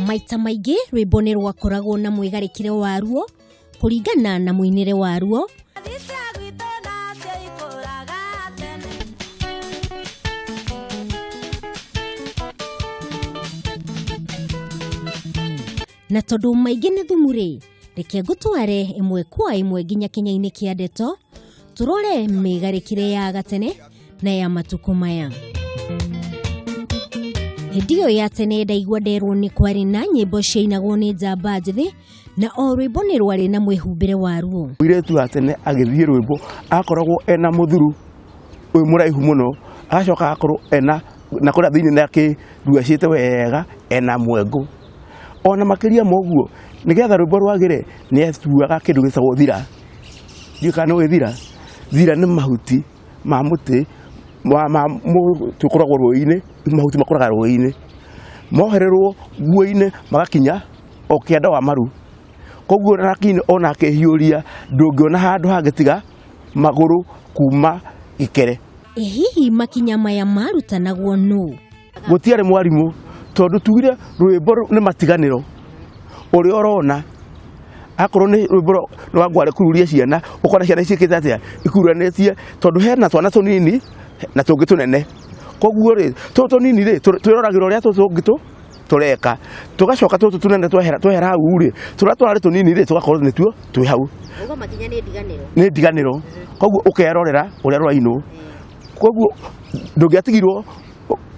Maita maingĩ rwĩmbo nĩ rwakoragwo na mwĩgarĩkĩre waruo kũringana na mũinĩre waruo. Na tondũ maingĩ nĩ thumu rĩ, reke ngũtware ĩmwe kwa ĩmwe nginya kĩnya-inĩ kĩa ndeto, tũrore mĩgarĩkĩre ya gatene na ya matukũ maya. Hĩndĩ ĩyo ya tene ndaigua nderwo nĩ kwarĩ na nyĩmbo ciainagwo nĩ njamba njĩthĩ na o rwĩmbo nĩ rwarĩ na mwĩhumbĩre waruo. Mũirĩtu wa tene agĩthiĩ rwĩmbo akoragwo ena mũthuru ũyũ mũraihu mũno, agacoka agakorwo ena na kũrĩa thĩinĩ nĩ akĩruacĩte wega ena mwengũ. Ona makĩria ma ũguo, nĩgetha rwĩmbo rwagĩre nĩ atuaga kĩndũ gĩtagwo thira. Ndiũĩ kana nĩ ũĩ thira? Thira nĩ mahuti ma mũtĩ ma mũtĩ ũkoragwo rũĩ-inĩ, mahuti makũraga rũĩ-inĩ. Mohererwo nguo-inĩ magakinya o kĩanda wa maru. Koguo ona akĩhiũria ndũngĩona handũ hangĩ tiga magũrũ kuma gĩkere. Ĩ hihi makinya maya marutanagwo nũ? Gũtiarĩ mwarimũ tondũ tugire rwĩmbo nĩ matiganĩro ũrĩa ũrona. Akorwo nĩ rwĩmbo rwa ngware kururia ciana, ũkona ciana ciĩkĩte atĩa, ikururanĩtie, tondũ hena twana tũnini na tũngĩ tũnene. Koguo rĩ, tũtũ tũnini rĩ, twĩroragĩra ũrĩa tũtũ tũngĩ tũreka. Tũgacoka tũtũ tũnene twehera hau rĩ, tũrĩa tũrarĩ tũnini rĩ, tũgakorwo nĩtuo twĩ hau. Uga makinya nĩ ndiganĩro. Nĩ ndiganĩro. Koguo ũkerorera ũrĩa rũrainwo. Koguo ndũngĩatigirwo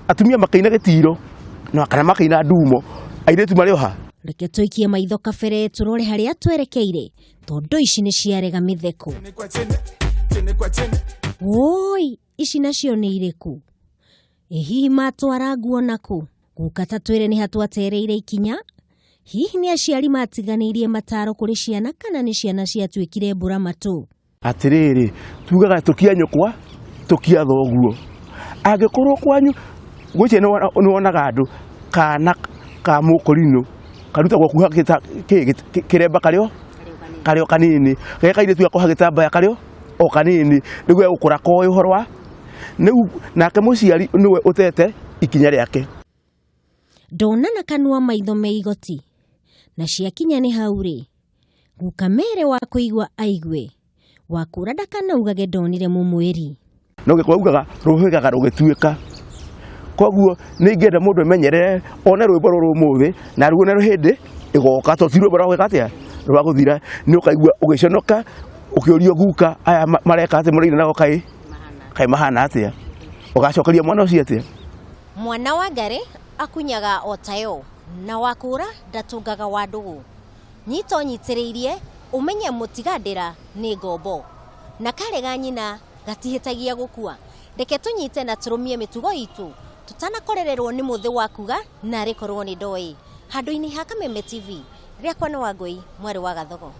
atumia makĩina gĩtiro na kana makĩina ndumo, airĩtu marĩ o ha. Reke tũikie maitho kabere tũrore harĩa twerekeire, tondũ ici nĩ ciarega mĩtheko. Woi, ici nacio nĩ irĩkũ? Ĩ hihi matwara nguo nakũ? Guka ta twĩre nĩ ha twatereire ikinya? Hihi nĩ aciari matiganĩirie mataro kũrĩ ciana kana nĩ ciana ciatuĩkire mbũra matũ? Atĩrĩrĩ, tugaga tũkia nyũkwa, tũkia thoguo. Angĩkorwo kwanyu gwĩciria nĩ wonaga andũ kana ka mũkũrinũ karutagwo kuha kĩremba karĩo karĩo kanini, ge kairĩtu gakoha gĩtambaya karĩo o kanini, nĩguo egũkũra koĩ ũhoro wa rĩu, nake mũciari nĩwe ũtete ikinya rĩake. Ndona na kanua maitho me igoti na ciakinya nĩ hau rĩ, guka mere wa kũigua aigue, wakũra ndakanaugage ndonire mũmwĩri. No gĩkũyũ augaga rũhĩgaga rũgĩtuĩka. Koguo nĩ ingĩenda mũndũ emenyerere one rwĩmbo rũrũ ũmũthĩ na ruone hĩndĩ ĩgoka, tondũ ti rwĩmbo rwa gwĩka atĩa, rwa gũthira. Nĩ ũkaigua ũgĩconoka ũkĩũrio guka aya mareka atĩa mũraina nao kaĩ kaĩ mahana atĩa, ũgacokeria mwana ũcio atĩa? Mwana wa ngarĩ akunyaga o tayo na wakũra ndatũngaga wa ndũgũ. Nyita ũnyitĩrĩirie ũmenye mũtigandĩra nĩ ngombo na karega nyina gatihĩtagia gũkua. Reke tũnyite na tũrũmie mĩtugo itũ tũtanakorererwo nĩ mũthĩ wa kuga narĩ korwo nĩ ndoĩ. Handũ-inĩ ha Kameme TV, rĩakwa nĩ Wangũi mwarĩ wa Gathogo.